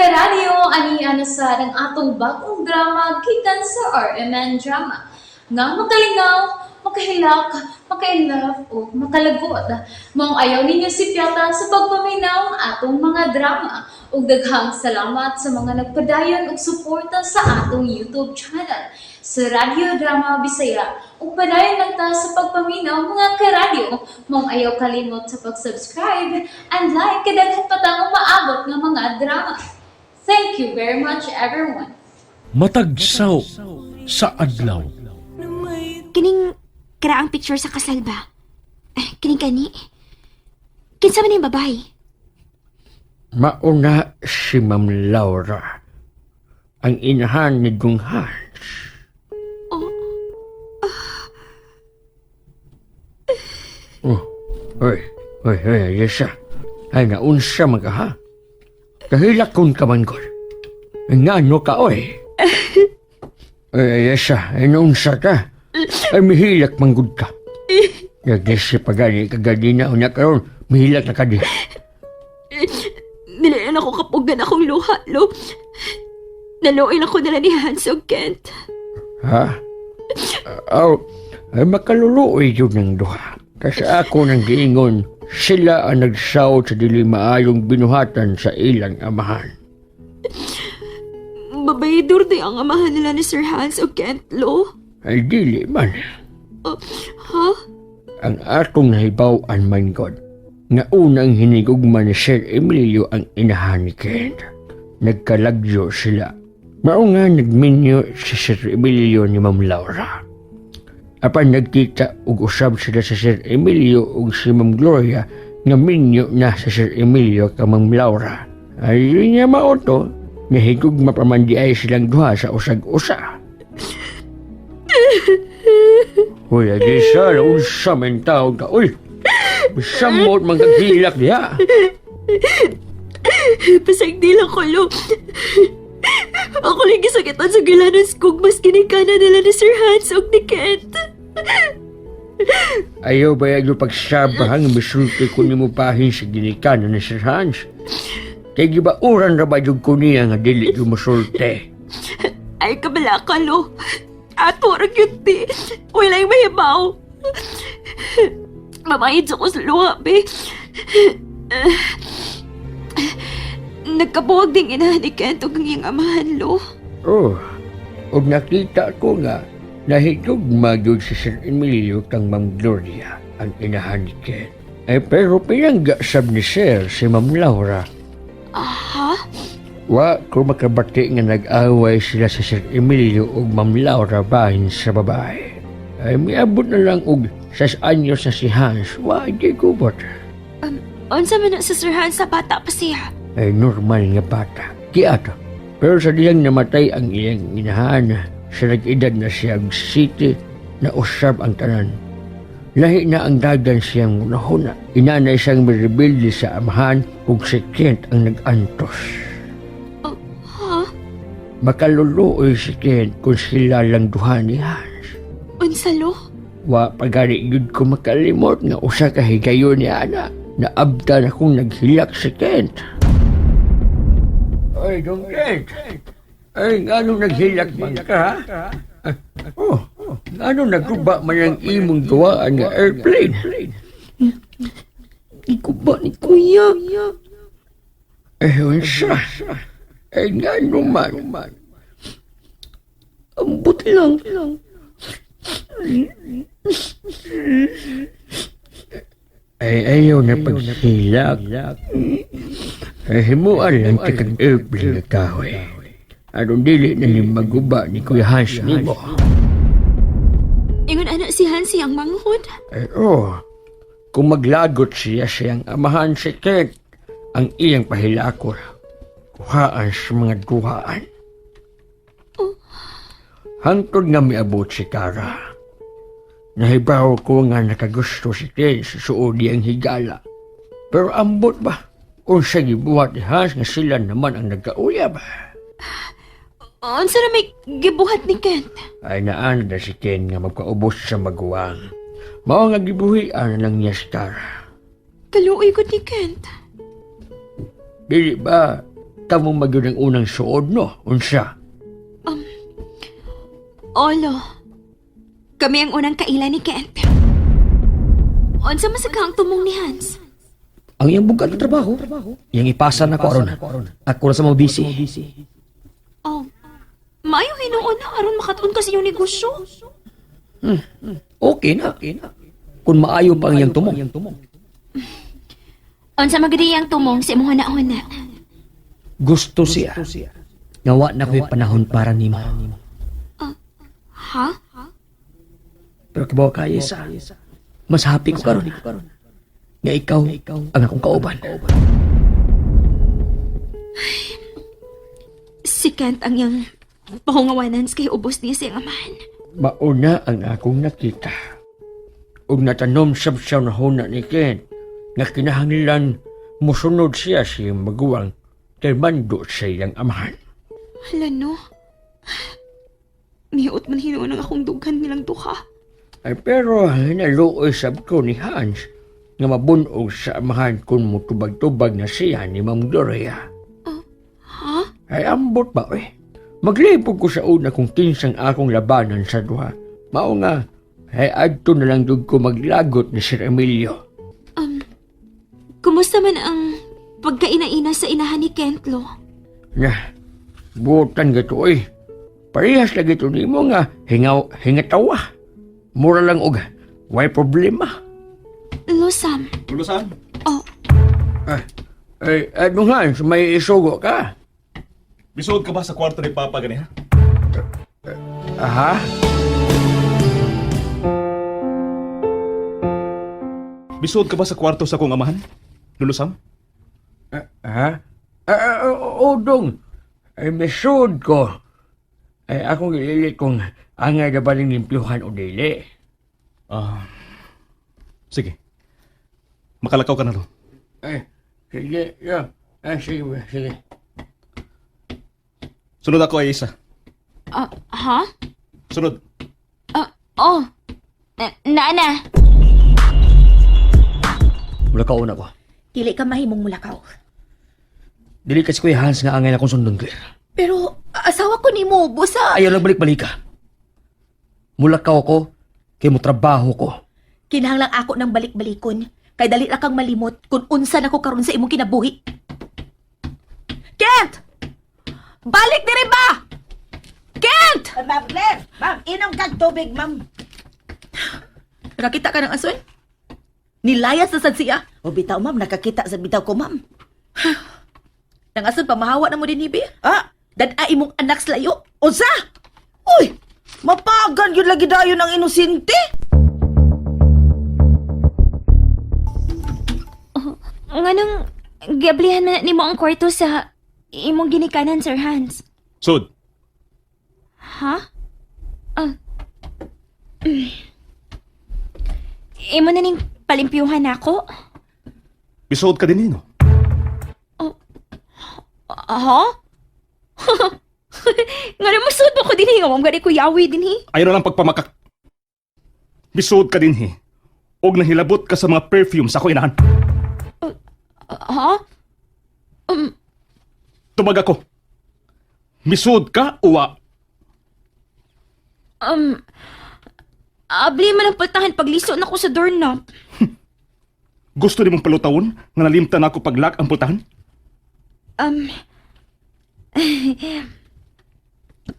Karadyo, ani na sad ang atong bagong drama gikan sa RMN Drama nga makalingaw, makahilak, maka-inlove o makalagot. Maong ayaw ninyo sipyata sa pagpaminaw ang atong mga drama. Ug daghang salamat sa mga nagpadayon og suporta sa atong YouTube channel sa Radyo Drama Bisaya. Ug padayon lang ta sa pagpaminaw, mga karadyo. Maong ayaw kalimot sa pag-subscribe and like kay daghan pa tang umaabot nga mga drama. Thank you very much, everyone. Matag saw sa adlaw. Kining karaang picture sa kasal ba? Eh, kining kani? Kinsa man yung babae? Mauna si Ma'am Laura, ang inahan ni Dung Hans. Oh. Oh, oy, oy, oy, Alisa. Ay, naunsa man ka, ha? Kahilak kun ka man gud. Ngano ka, oy? Oy, Alisa, ay naunsa ka. Ay, mihilak man gud ka. Nagdesi pa gani kaganina, unya karon, mihilak na ka di. Nilayan ako kapugan akong luha, lo. Naluoy ako nila ni Hans o Kent. Ha? Aw, ay makaluluoy yun ng duha. Kasi ako nang giingon, sila ang nagsaot sa dili maayong binuhatan sa ilang amahan. Babayador di ang amahan nila ni Sir Hans o Kent, lo. Ay dili man. Ha? Ang atong nahibaw-an man gud, nga unang hinigugma ni Sir Emilio ang inahan ni Kent. Nagkalagyo sila. Mao nga nagminyo si Sir Emilio ni Ma'am Laura. Apan nagkita og usab sila sa Sir Emilio ug si Ma'am Gloria nga minyo na sa Sir Emilio ka Ma'am Laura. Ay niya mao to, nahigugma pa man di ay silang duha sa usag-usa. Uy, Alisa, unsa man taon ka. Uy, samot man kagilak diha. Pasagdi lang ko, lo. Ako lang gisakitan sa gilanos kung mas ginikana nila ni Sir Hans o ni Kent. Ayaw ba yung pagsabahang misulti ko nimo bahin sa ginikanan ni Sir Hans? Kay gibauran ra ba yung ko niya nga dili yung musulti? Ay, kabala ka, lo. Ato, rag yun, ti. Wala'y mahibaw. Mamayid sa ko sa luha, be. Nagkabuwag ding ina ni Kent ug ang iyang amahan, lo. Oh, ug nakita ko nga nahigugma gyud si Sir Emilio kang Ma'am Gloria ang inahan ni Ken. Ay pero pinangga sab ni Sir si Ma'am Laura. Aha? Wa ko makabati nga nag-away sila sa Sir Emilio ug Ma'am Laura bahin sa babae. Ay miabot na lang og 6 anyos na si Hans. Wa di gubot. Unsa man na sa Sir Hans sa bata pa siya? Ay normal nga bata. Kiato. Pero sa diyang namatay ang iyang inahan, sa nag-edad na siya og city na usab ang tanan. Lahi na ang dagan siyang hunahuna. Inanay siyang mirebelde sa amahan ug si Kent ang nag-antos. Ha? Makaluluoy si Kent kung sila lang duha ni Hans. Unsa, lo? Wa pagani gyud ko makalimot nga usa ka higayon ni ana. Naabtan akong naghilak si Kent. Ay, Dong Kent. Ay, ngano naghilak man ka, ha? Ah, oh, ngano naguba man ang imong gawaan nga airplane? Ikuba ni Kuya. Eh, unsa? Ay, ngano man? Ambot lang. Ay, ayaw na paghilak. Ay, himuan lang ta kag airplane nga kahoy. Aron dili na ni maguba ni Kuya Hans nimo. Ingon ana si Hans siyang manghod. Ay, oh, kung maglagot siya siyang amahan si Kent, ang iyang pahilakor, kuhaan sa mga duhaan. Hangtod nga miabot si Kara. Nahibaw ko nga nakagusto si Kent sa suod iyang higala. Pero ambot ba? Unsa gibuhat ni Hans nga sila naman ang nagkauyab? Unsa na may gibuhat ni Kent? Ay naan na si Ken nga magkaubos sa maguwang. Mao nga gibuhian na lang niya si Kara. Kaluoy ko ni Kent. Dili ba, Kamo magyud ang unang suod, no? Unsa? Olo, kami ang unang kaila ni Kent. Unsa man sa ang tumong ni Hans? Ang iyang bugat ng trabaho, iyang ipasa na ko aron. Ako ra sa mga busy. Oh, maayo hinuon na aron makatuon kasi yung negosyo. Okay na. Kung maayo pa ang iyang tumong. Unsa magdi ang tumong sa imong huna-huna? Gusto siya. Ngawa na ko'y panahon para nimo. Ha? Pero kibaw ka, Isa. Mas happy ko karon. Nga ikaw ang akong kauban. Si Kent ang iyang pahungawanan kay ubos niya siyang amahan. Mauna ang akong nakita. Ug natanom sab siya na huna ni Ken nga kinahanglan mosunod siya sa iyang maguwang kay mando sa iyang amahan. Hala no. Miut man hinuon ang akong dughan nilang duha. Ay pero naluoy sab ko ni Hans nga mabunog sa amahan kung mutubag-tubag na siya ni Ma'am Gloria. Ha? Ay ambot ba eh. Maglipod ko sa una kung kinsang akong labanan sa duha. Mao nga, ay adto na lang jud ko maglagot ni Sir Emilio. Kumusta man ang pagkaina-ina sa inahan ni Kent, lo? Na, butan gato eh. Parehas lagi to nimo nga hingaw, hingatawa. Mura lang og way problema. Lo, Sam. Lulusan? Oh, Ay, ay, ano Hans, may isugo ka? Bisuod ka ba sa kwarto ni Papa gani ha? Aha. Bisuod ka ba sa kwarto sa akong amahan? Lulusam? Ha? Ah, ah, udong. Ay, misud ko. Ay, akong ilili kung angay na baling limpyuhan o dili. Ah. Sige. Makalakaw ka na lo. Ay, sige, yeah. Ay, sige, sige. Sunod ako ay isa. ah, ha? Sunod. Ah, oh. Naana. Mula ka una ko. Dili ka mahimong mulakaw. Dili kasi Kuya Hans nga angay na akong sundon, Claire. Pero asawa ko nimo, busa. Ayaw lang balik-balik ka. Mula ka ako, kay mo trabaho ko. Kinahanglang ako ng balik-balikon. Kay dali ra kang malimot kung unsa na ko karon sa imong kinabuhi. Kent! Balik diri ba? Kent! Ma'am Claire, ma'am, inom kag tubig, ma'am. Nakakita ka ng ason? Nilayas na sad siya. O bitaw, ma'am, nakakita sa bitaw ko, ma'am. Nang ason pamahawa na mo din hibi. Ah, Dad-a imong anak sa layo. unsa? Uy, mapagan yun lagi dayon ang inosente. Nganong giablihan man nimo ang kwarto sa imong ginikanan, Sir Hans? Sud. Ha? Ah. Imo na ning palimpyuhan ako? Bisuod ka din no? Ha? Nga na masud mo ko din eh. Nga gani ko yawi din eh. Ayaw na lang pagpamakak. Bisuod ka din he. Og nahilabot ka sa mga perfume sa ako inahan. Ha? Tumag ako. Bisuod ka uwa. Abli man ang pultahan pagliso na ko sa doorknob. Gusto nimong palutawon nga nalimtan ako paglak ang pultahan?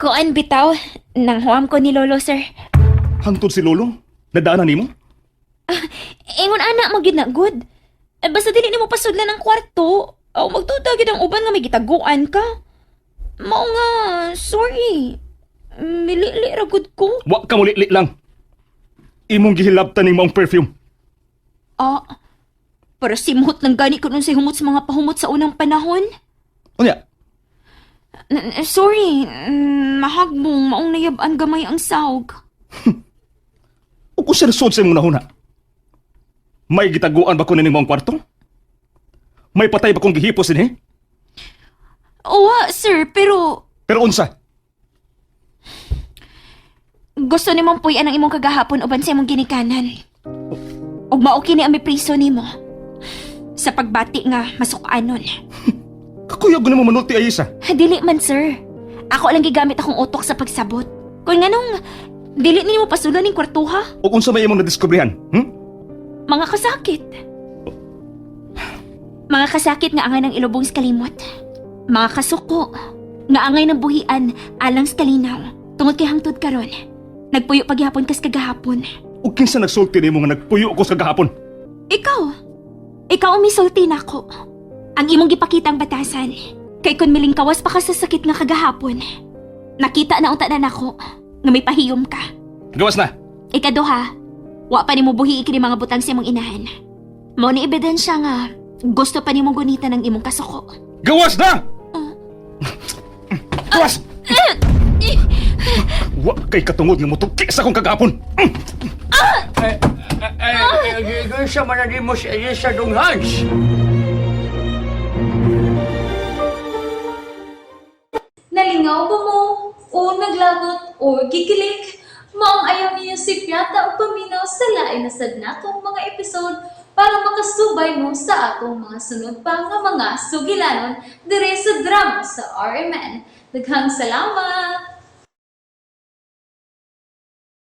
Kuan bitaw, nang huam ko ni Lolo, sir. Hangtod si Lolo, nadaanan nimo? Ingon ana, magyud na good. Eh, basta dili nimo pasudlan ang kwarto. O magtuda gid ang uban nga may gitaguan ka. Mao nga, sorry. Milili ra gud ko. Wa ka muli lang. Imong gihilabtan nimo ang perfume. Ah, pero simhot lang gani ko nun sa humot sa mga pahumot sa unang panahon. Unya, Sorry, mahagbong maong nayab-an gamay ang sawg. ug usa sud sa imong nahuna. May gitaguan ba ko nimo ang kwarto? May patay ba kong gihipos dinhi? Owa, sir, pero Pero unsa? gusto nimong puy-an ang imong kagahapon uban sa imong ginikanan. Ug mao kini ang mipriso nimo. Sa pagbati nga masukanon. Kakuyog na mo manulti, Ayesa. Dili man, sir. Ako lang gigamit akong utok sa pagsabot. Kung nganong dili nimo pasulan ning kwartuha, O unsa may imong nadiskubrehan? Mga kasakit. Mga kasakit nga angay ng ilubong sa kalimot. Mga kasuko nga angay ng buhian alang sa kalinaw. Tungod kay hangtod karon. Nagpuyo paghapon kas kagahapon. O kinsa nagsulti nimo nga nagpuyo ko sa gahapon? Ikaw. Ikaw ang misulti nako. Ang imong gipakita ang batasan. Kay kun milingkawas pa ka sa sakit nga kagahapon. Nakita na unta na nako nga may pahiyom ka. Gawas na. Ikaduha, wa pa nimo buhi kini mga butang sa imong inahan. Mao ni ebidensya nga gusto pa nimong gunita ng imong kasuko. Gawas na! Gawas! Wa kay katungod nga motuki sa akong kagahapon. Ay, ay, ay, sa man mo si Ayesa dong Hans. Nalingaw ba mo? O naglagot o gikilik? Maong ayaw niyo si Piata o paminaw sa lain na sad natong mga episode para makasubay mo sa atong mga sunod pa nga mga sugilanon dire sa drama sa RMN. Daghang salamat!